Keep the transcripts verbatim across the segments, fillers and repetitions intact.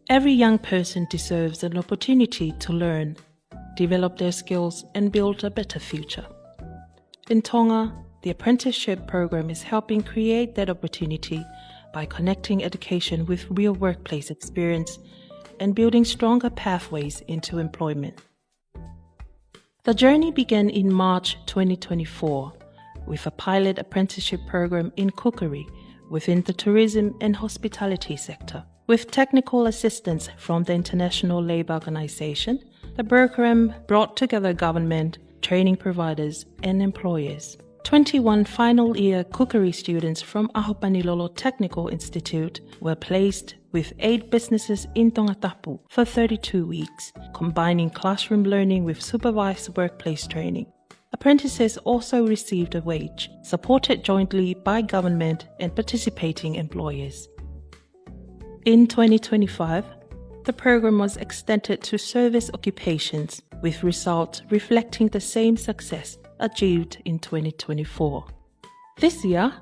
Every young person deserves an opportunity to learn, develop their skills, and build a better future. In Tonga, the apprenticeship program is helping create that opportunity by connecting education with real workplace experience and building stronger pathways into employment. The journey began in March twenty twenty-four with a pilot apprenticeship program in cookery within the tourism and hospitality sector. With technical assistance from the International Labour Organization, the program brought together government, training providers, and employers. Twenty-one final year cookery students from ʻAhopanilolo Technical Institute were placed with eight businesses in Tongatapu for thirty-two weeks, combining classroom learning with supervised workplace training. Apprentices also received a wage, supported jointly by government and participating employers. In twenty twenty-five, the program was extended to service occupations, with results reflecting the same success achieved in twenty twenty-four. This year,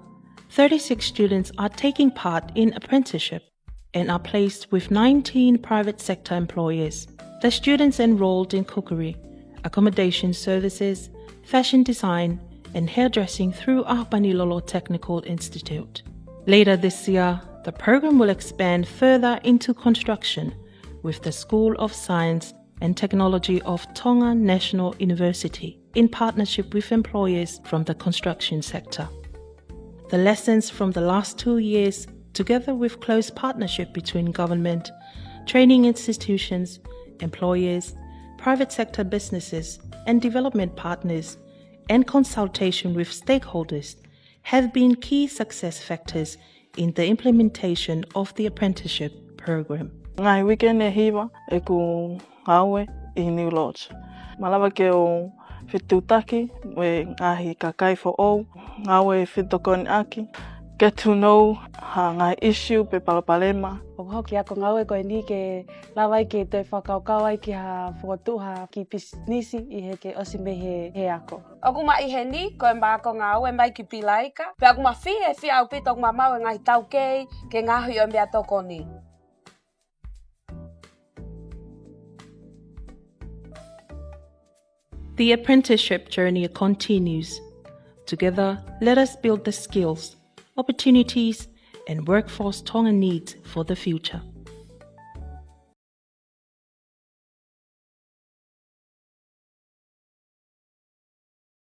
thirty-six students are taking part in apprenticeship and are placed with nineteen private sector employers. The students enrolled in cookery, accommodation services, fashion design, and hairdressing through ʻAhopanilolo Technical Institute. Later this year, the program will expand further into construction with the School of Science and Technology of Tonga National University in partnership with employers from the construction sector. The lessons from the last two years, together with close partnership between government, training institutions, employers, private sector businesses, and development partners, and consultation with stakeholders, have been key success factors in the implementation of the apprenticeship program. Ngaahi uike ʻe hiva ʻeku ngāue ʻi New Lodge. Malava ke u fetuʻutaki mo e ngaahi kakai foʻou, ngāue fetokoniʻaki, get to know ha ngaahi issue pe palopalema. ʻOku hoko e ako ngāue ko eni ke lava ai ke toe fakakaukau ai ki ha fokotuʻu ha kiʻi pisinisi ʻi he ke ʻosi mei he, he ako. ʻOku ma ʻi heni, ko ʻema ako ngāue mai ki Pilaika, pea ʻoku ma fie, fie ʻaupito ʻoku ma maʻu e ngaahi taukei ke ngaohi ʻo e meʻatokoni. The apprenticeship journey continues. Together, let us build the skills, opportunities, and workforce Tonga needs for the future.